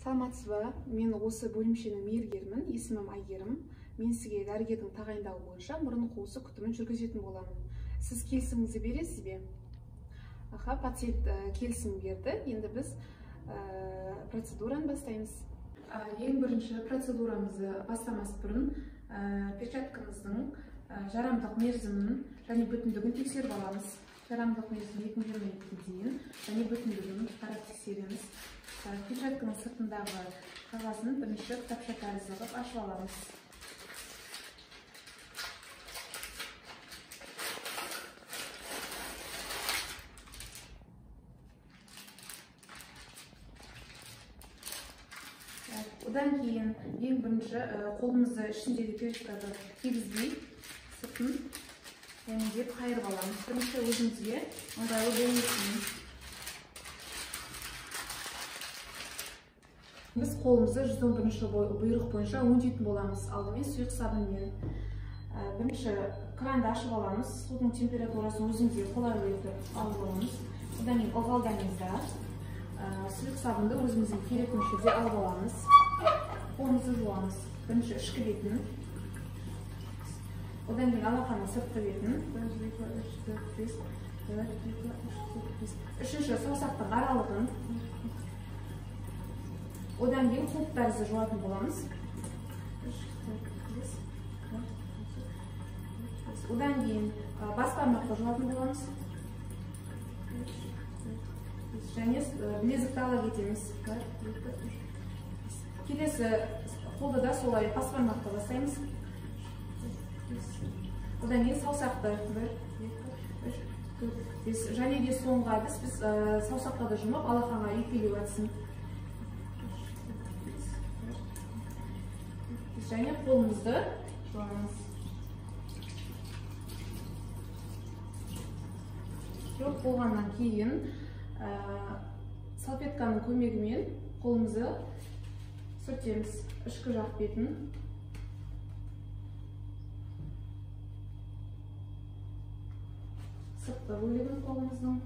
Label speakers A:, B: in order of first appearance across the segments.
A: Саламатсыз ба? Мен осы бөлімшенің мейіргерімін, есімім Айгерім. Мен сізге дәрігердің тағайындауы бойынша мұрын қуысы күтімін жүргізетін боламын. Сіз келісіміңізді бересіз бе? Аха, пациент келісім берді. Енді біз процедураны бастаймыз. Ең бірінші процедурамызды бастамас бұрын перчаткамыздың жарамдылық мерзімін және бүтіндігін тексеріп аламыз. Жарамдылық мерзімі 2022-ге дейін және бүтіндігін қарап тексереміз. Перчатканың сыртындағы қағазын бірінші кітапша тәрізді қылып ашып аламыз. Одан кейін ең бірінші қолымызды ішіндегі перчатканы кигізбей сыртын деп қайырып аламыз. Бірінші өзімізге ыңғайлы болу үшін. Біз қолымызды 111-ші бұйрық бойынша өңдейтін боламыз. Алдымен сұйық сабынмен. Бірінші кранды ашып аламыз. Судың температурасын өзімізге қолайлы етіп алып аламыз. Одан кейін ылғалдаймыз да сұйық сабынды өзімізге керек мөлшерде алып аламыз. Қолымызды жуамыз. Бірінші ішкі бетін, одан кейін алақанның сыртқы бетін. 1, 2, 3, 4, 5, 1, 2, 3, 4, 5. Үшінші саусақтың аралығын. Одан кейін құлып тәрізді жуатын боламыз. 3, 4, 5, 1, 2, 5. Одан кейін бас бармақты жуатын боламыз. 3, 4, 5. Және білезікті ала кетеміз. 1, 2, 3, 5. Келесі қолды да солай бас бармақты бастаймыз. Одан кейін саусақты 1, 2, 3, 4, 5. Және де соңғы әдіс, біз саусақтарды жұмып алақанға үйкелеу әдісін. Және қолымызды жуамыз. Жуып болғаннан кейін салфетканың көмегімен қолымызды сүртеміз, ішкі жақ бетін. Сыртқы бөлігін қолымыздың.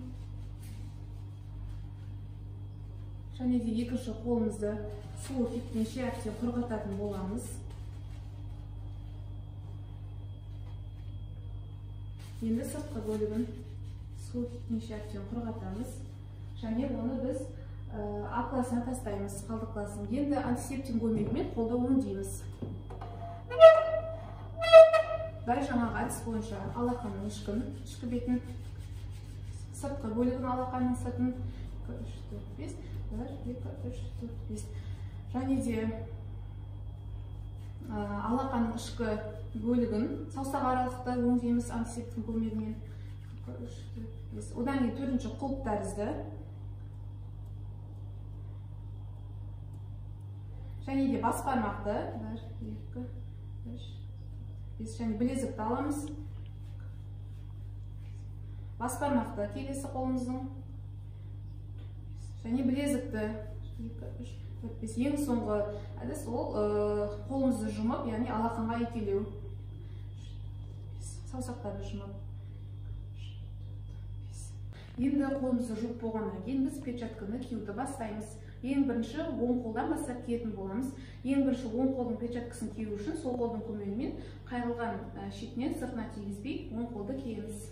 A: Және де екінші қолымызды суы кепкенше әбден құрғататын боламыз. Енді сыртқы бөлігін суы кепкенше әбден құрғатамыз. Және оны біз А классына тастаймыз, қалдық классын. Енді антисептик көмегімен қолды өңдейміз. Дәл жаңағы әдіс бойынша алақанның ішкі бетін, сыртқы бөлігін алақанның сыртын. 2, 3, 4, 5, 1, 2, 3, 4, 5. Және де алақанның ішкі бөлігін саусақ аралықты өңдейміз антисептик көмегімен. 2, 3, 4, 5. Одан кейін төртінші құлып тәрізді. Және де бас бармақты 1, 2, 3, 5. Және білезікті аламыз. Бас бармақты келесі қолымыздың. Және білезікті 2, 3, 4, 5. Ең соңғы әдіс ол қолымызды жұмып, яғни алақанға үйкелеу. Саусақтарды жұмып. Енді қолымызды жуып болғаннан кейін біз перчатканы киюді бастаймыз. Ең бірінші оң қолдан бастап киетін боламыз. Ең бірінші оң қолдың перчаткасын кию үшін сол қолдың көмегімен қайырылған шетінен сыртына тигізбей оң қолды киеміз.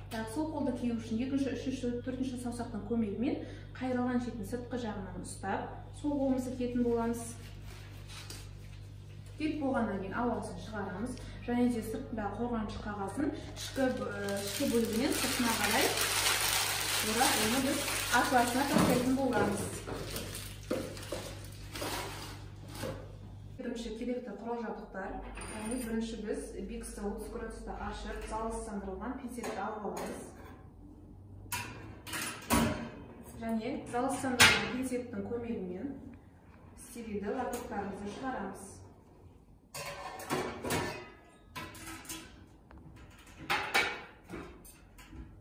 A: Так, сол қолды кию үшін екінші, үшінші, төртінші саусақтың көмегімен қайырылған шетін сыртқы жағынан ұстап, сол қолымызды киетін боламыз. Киіп болғаннан кейін ауасын шығарамыз. Және де сыртындағы қорғаныш қағазын ішкі бөлігінен сыртына қарай орап, оны біз А классына тастайтын боламыз. Бірінші керекті құрал жабдықтар. Яғни бірінші біз биксті 30 градуста ашып, залалсыздандырылған пинцетті алып аламыз. Және залалсыздандырылған пинцеттің көмегімен стерильді лотоктарымызды шығарамыз.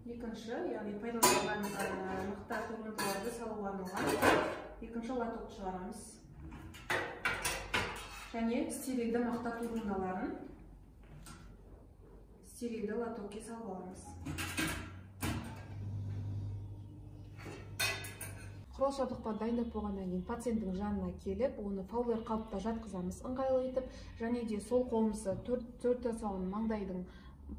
A: Екінші, яғни пайдаланылған мақта турындыларды салуға арналған екінші лотокты шығарамыз. Және стерильді мақта турындаларын стерильді лотокке салып аламыз. Құрал жабдықтарды дайындап болғаннан кейін пациенттің жанына келіп, оны Фаулер қалыпта жатқызамыз ыңғайлы етіп, және де сол қолымызды төрт саусағын маңдайдың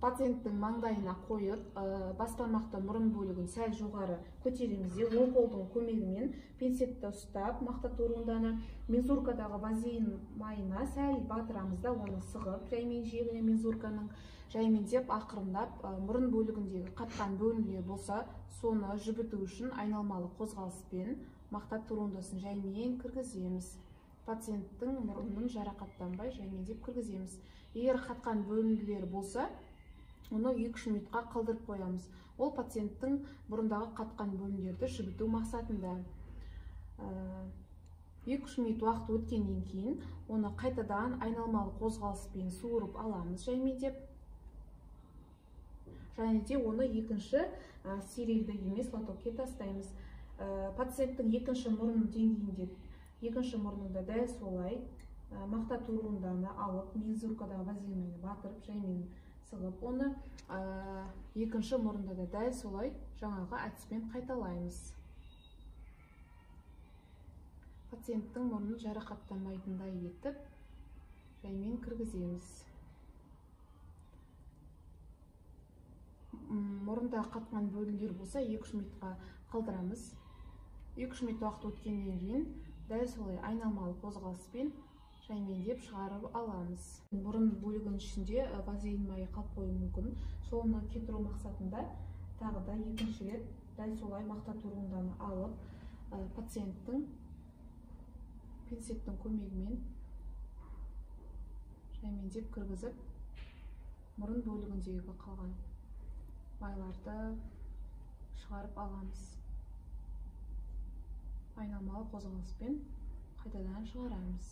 A: пациенттің маңдайына қойып, бас бармақты мұрын бөлігін сәл жоғары көтереміз де, оң қолдың көмегімен пинцетті ұстап, мақта турунданы мензуркадағы вазелин майына сәл батырамыз да, оны сығып, жаймен жиегіне мензурканың жаймендеп ақырындап мұрын бөлігіндегі қатқан бөлінулер болса, соны жібіту үшін айналмалы қозғалыспен мақта турундасын жаймен кіргіземіз. Пациенттің мұрнын жарақаттанбай жаймендеп кіргіземіз. Егер қатқан бөлінулер болса, оны 2-3 минутқа қалдырып қоямыз. Ол пациенттің бұрындағы қатқан бөлінулерді жібіту мақсатында. 2-3 минут уақыт өткеннен кейін оны қайтадан айналмалы қозғалыспен суырып аламыз жаймендеп. Және де оны екінші стерильді емес лотокке тастаймыз. Пациенттің екінші мұрын деңгейінде, екінші мұрнында дәл солай мақта турунданы алып, мензуркадағы вазелинмен батырып, жаймен сығып, оны екінші мұрында да дәл солай жаңағы әдіспен қайталаймыз. Пациенттің мұрнын жарақаттамайтындай етіп жаймен кіргіземіз. Мұрында қатқан бөліндер болса 2-3 минутқа қалдырамыз. 2-3 минут уақыт өткеннен кейін дәл солай айналмалы қозғалыспен жаймендеп шығарып аламыз. Мұрын бөлігінің ішінде вазелин майы қалып қоюы мүмкін. Соны кетіру мақсатында тағы да екінші рет дәл солай мақта турунданы алып, пациенттің пинцеттің көмегімен жаймендеп кіргізіп, мұрын бөлігіндегі қалған майларды шығарып аламыз. Айналмалы қозғалыспен қайтадан шығарамыз.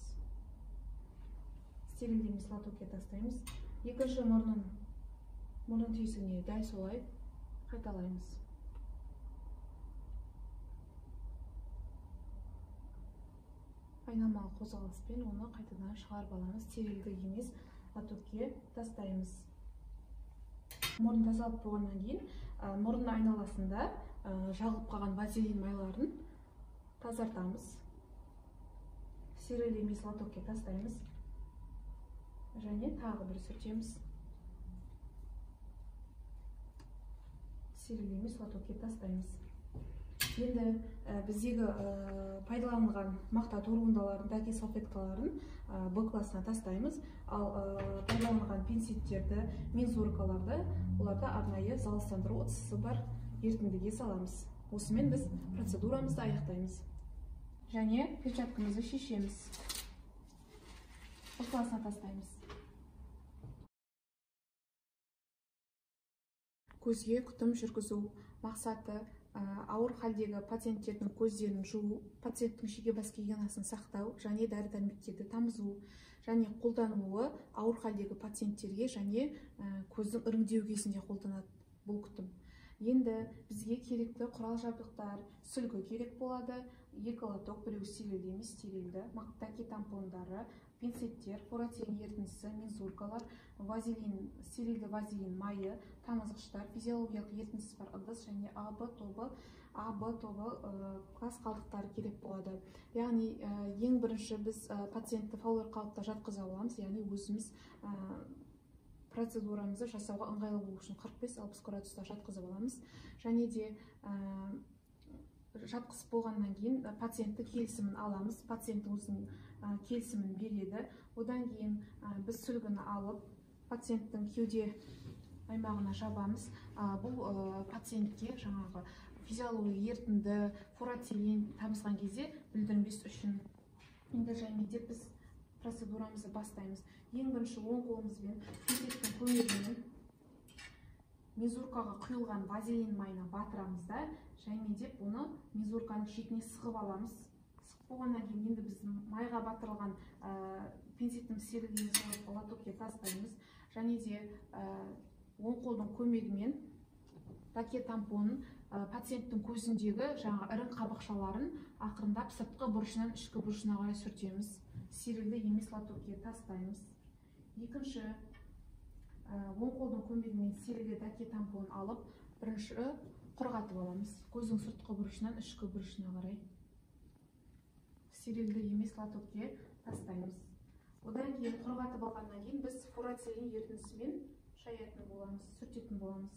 A: Стерильді емес лотокке тастаймыз. Екінші мұрын тесігіне дәл солай қайталаймыз. Айналмалы қозғалыспен оны қайтадан шығарып аламыз. Стерильді емес лотокке тастаймыз. Мұрын тазалап болғаннан кейін мұрын айналасында жағылып қалған вазелин майларын тазартамыз. Стерильді емес лотокке тастаймыз. Және тағы бір сүртеміз. Стерильді емес лотокке тастаймыз. Енді біздегі пайдаланылған мақта турундаларын, дәке салфеткаларын Б классына тастаймыз. Ал пайдаланылған пинцеттерді, мензуркаларды, оларды арнайы залалсыздандыру ыдысы бар ерітіндіге саламыз. Осымен біз процедурамызды аяқтаймыз. Және перчаткамызды шешеміз. Б классына тастаймыз. Көзге күтім жүргізу мақсаты ауыр халдегі пациенттердің көздерін жуу, пациенттің жеке бас гигиенасын сақтау және дәрі-дәрмектерді тамызу және қолданылуы ауыр халдегі пациенттерге және көздің іріңдеу кезінде қолданады бұл күтім. Енді бізге керекті құрал жабдықтар, сүлгі керек болады, 2 лоток, біреуі стерильді емес стерильді, мақтаки тампондары, пинцеттер, фурацилин ерітіндісі, мензуркалар, вазелин, стерильді вазелин майы, тамызғыштар, физиологиялық ерітіндісі бар ыдыс және А, Б тобы класс қалдықтары керек болады. Яғни ең бірінші біз пациентті Фаулер қалыпта жатқыза аламыз, яғни өзіміз процедурамызды жасауға ыңғайлы болу үшін 45-60 градуста жатқызып аламыз. Және де жатқызып болғаннан кейін пациенттің келісімін аламыз, пациенттің өзінің келісімін береді. Одан кейін біз сүлгіні алып, пациенттің кеуде аймағына жабамыз. Бұл пациентке жаңағы физиология ерітінді, фурацилин тамызған кезде бүлдірмес үшін. Енді жаймендеп біз процедурамызды бастаймыз. Ең бірінші оң қолымызбен пинцеттің көмегімен мензуркаға құйылған вазелин майына батырамыз да, жаймендеп оны мензурканың шетіне сығып аламыз. Сығып болғаннан кейін енді біз майға батырылған пинцеттің стерильді лотокке тастаймыз. Және де оң қолдың көмегімен дәке тампонын пациенттің көзіндегі жаңа ірің қабықшаларын ақырындап сыртқы бұрышынан ішкі бұрышына қарай сүртеміз. Стерильді емес лотокке тастаймыз. Екінші, оң қолдың көмегімен стерильді дәке тампонын алып, бірінші Құрғатып аламыз. Көздің сыртқы бұрышынан ішкі бұрышына қарай. Стерилді емес лотокке тастаймыз. Одан кейін құрғатып алғаннан кейін біз фурацилин ерітіндісімен шаятын боламыз, сүртетін боламыз.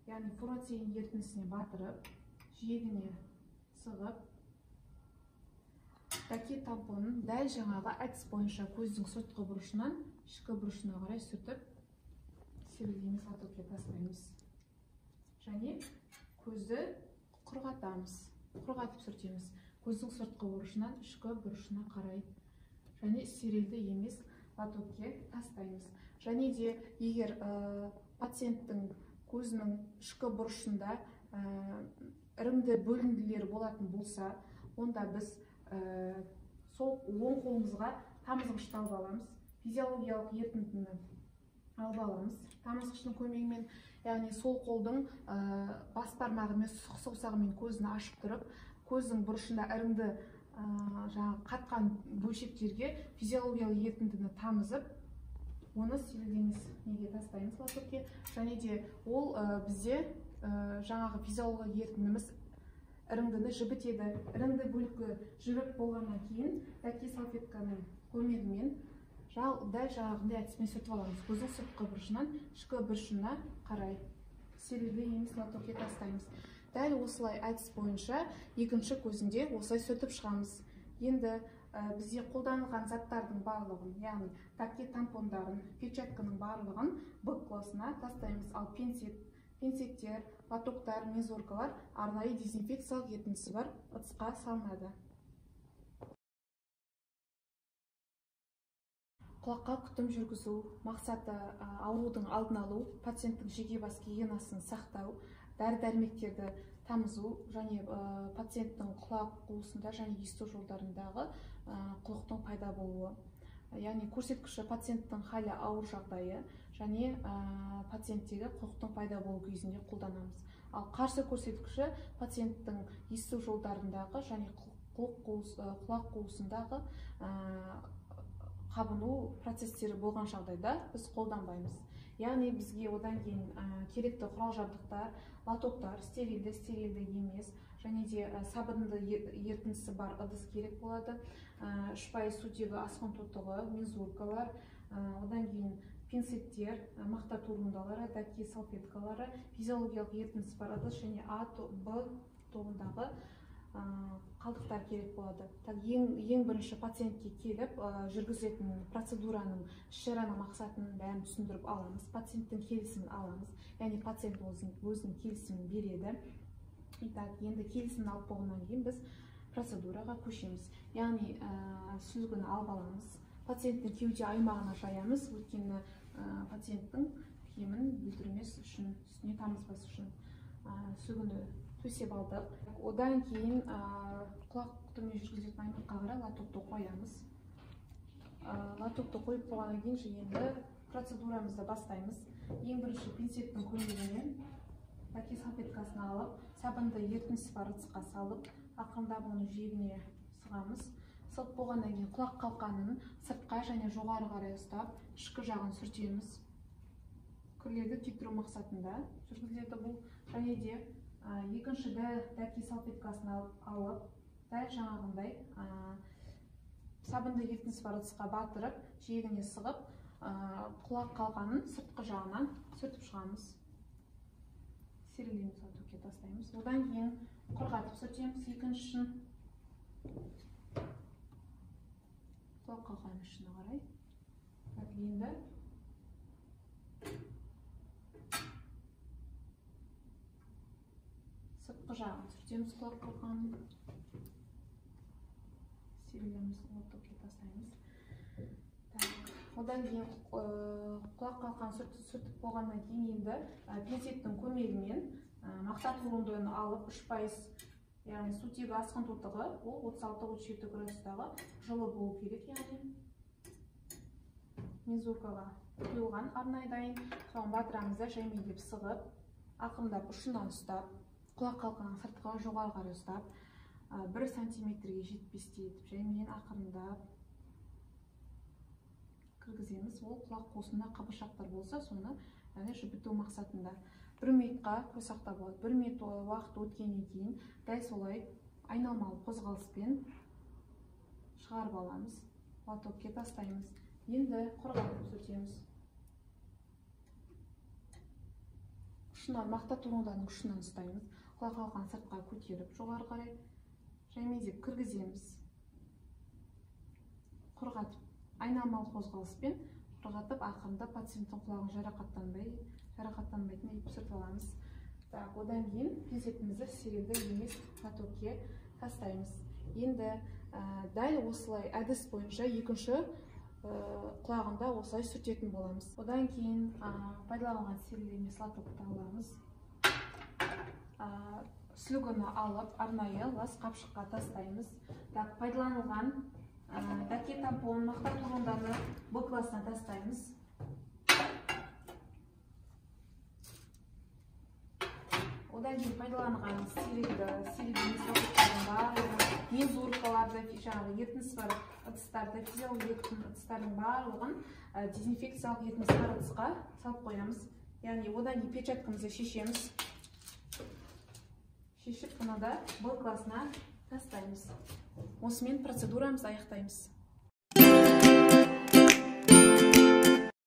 A: Яғни фурацилин ерітіндісіне батырып, жиегіне сығып, дәке тампонын дәл жаңағы әдіс бойынша көздің сыртқы бұрышынан ішкі бұрышына қарай сүртіп, стерилді емес лотокке тастаймыз. Және көзді құрғатамыз, құрғатып сүртеміз. Көздің сыртқы бұрышынан ішкі бұрышына қарай. Және стерилді емес лотокке тастаймыз. Және де егер пациенттің көзінің ішкі бұрышында іріңді бөлінділер болатын болса, онда біз сол оң қолымызға тамызғышты алып аламыз, физиологиялық ерітіндіні алып аламыз. Тамызғыштың көмегімен, яғни сол қолдың бас бармағымен, сұқ саусағымен көзін ашып тұрып, көздің бұрышында іріңді жаңағы қатқан бөлшектерге физиологиялық ерітіндіні тамызып, оны стерилді емес неге тастаймыз лотокке. Және де ол бізде жаңағы физиологиялық ерітіндіміз іріңдіні жібітеді. Іріңді бөлкі жібіп болғаннан кейін дәке салфетканың көмегімен дәл жаңағындай әдіспен сүртіп аламыз. Көздің сыртқы бұрышынан ішкі бұрышына қарай стерилді емес лотокке тастаймыз. Дәл осылай әдіс бойынша екінші көзінде осылай сүртіп шығамыз. Енді бізде қолданылған заттардың барлығын, яғни дәке тампондарын, перчатканың барлығын Б классына тастаймыз. Ал пинцеттер, лотоктар, мензуркалар арнайы дезинфекциялық ерітіндісі бар ыдысқа салынады. Құлаққа күтім жүргізу мақсаты аурудың алдын алу, пациенттің жеке бас гигиенасын сақтау, дәрі-дәрмектерді тамызу және пациенттің құлақ қуысында және есту жолдарындағы құлықтың пайда болуы. Яғни көрсеткіші пациенттің халі ауыр жағдайы және пациенттегі құлықтың пайда болу кезінде қолданамыз. Ал қарсы көрсеткіші пациенттің есту жолдарындағы және құлақ қуысындағы қабыну процестері болған жағдайда біз қолданбаймыз. Яғни бізге одан кейін керекті құрал-жабдықтар, лотоктар, стерилді, стерилді емес, және де сабынды ерітіндісі бар ыдыс керек болады, 3% сутегі асқын тотығы, мензуркалар, одан кейін пинцеттер, мақта турундалары, дәке салфеткалары, физиологиялық ерітіндісі бар ыдыс және А, Б тобындағы қалдықтар керек болады. Ең бірінші пациентке келіп жүргізетін процедураның, іс-шараның мақсатын бәрін түсіндіріп аламыз, пациенттің келісімін аламыз. Яғни пациент өзінің келісімін береді. Итак, енді келісімін алып болғаннан кейін біз процедураға көшеміз. Яғни сүлгіні алып аламыз, пациенттің кеуде аймағына жаямыз, өйткені пациенттің киімін бүлдірмес үшін, үстіне тамызбас үшін сүлгіні төсеп алдық. Одан кейін құлақ күтіміне жүргізілетін аймаққа қарай лотокты қоямыз. Лотокты қойып болғаннан кейін енді процедурамызды бастаймыз. Ең бірінші пинцеттің көмегімен дәке салфеткасын алып, сабынды ерітіндісі бар ыдысқа салып, ақырындап оны жиегіне сығамыз. Сығып болғаннан кейін құлақ қалқанын сыртқа және жоғары қарай ұстап, ішкі жағын сүртеміз. Кірлерді кептіру мақсатында жүргізіледі бұл. Және де екінші дәке салфеткасын алып, дәл жаңағындай сабынды ерітіндісі бар ыдысқа батырып, жиегіне сығып, құлақ қалқанын сыртқы жағынан сүртіп шығамыз. Стерилді лотокке тастаймыз. Одан кейін құрғатып сүртеміз екіншісін. Құлақ қалқанның ішіне қарай. Так, енді сыртқы жағын сүртеміз құлақ қалқанын. Стерилді лотокке тастаймыз. Так, одан кейін құлақ қалқанын сүртіп болғаннан кейін енді пинцеттің көмегімен мақта турундыны алып 3%, яғни сутегі асқын тотығы, ол 36-37 градустағы жылы болу керек, яғни мензуркаға құйылған арнайы дайын. Соған батырамыз да жаймендеп сығып, ақырындап ұшынан ұстап, құлақ қалқанын сыртқа жоғары қарай ұстап, 1 сантиметрге жетпестей етіп жаймен ақырындап кіргіземіз. Ол құлақ қуысында қабыршақтар болса, соны жібіту мақсатында. 1 минутқа қойсақ та болады. 1 минут уақыт өткеннен кейін дәл солай айналмалы қозғалыспен шығарып аламыз, лотокке тастаймыз. Енді құрғатып сүртеміз. Ұшынан, мақта турунданың ұшынан ұстаймыз. Құлақ қалқаны сыртқа көтеріп, жоғары қарай жаймендеп кіргіземіз. Құрғатып, айналмалы қозғалыспен құрғатып, ақырында пациенттің құлағын жарақаттанбайтын етіп сүртіп аламыз. Так, одан кейін пинцетімізді стерильді емес лотокке тастаймыз. Енді дәл осылай әдіс бойынша екінші құлағында осылай сүртетін боламыз. Одан кейін пайдаланылған стерильді емес лотокты аламыз. Сүлгіні алып, арнайы лас қапшыққа тастаймыз. Так, пайдаланылған дәке тампон, мақта турунданы Б классына тастаймыз. Одан кейін пайдаланған стерильді емес лотоктардың барлығын, мензуркаларды, жаңағы ерітіндісі бар ыдыстарды, физиологиялық ыдыстардың барлығын дезинфекциялық ерітіндісі бар ыдысқа салып қоямыз. Яғни одан кейін перчаткамызды шешеміз. Шешіп, бұны да Б классына тастаймыз. Осымен процедурамызды аяқтаймыз.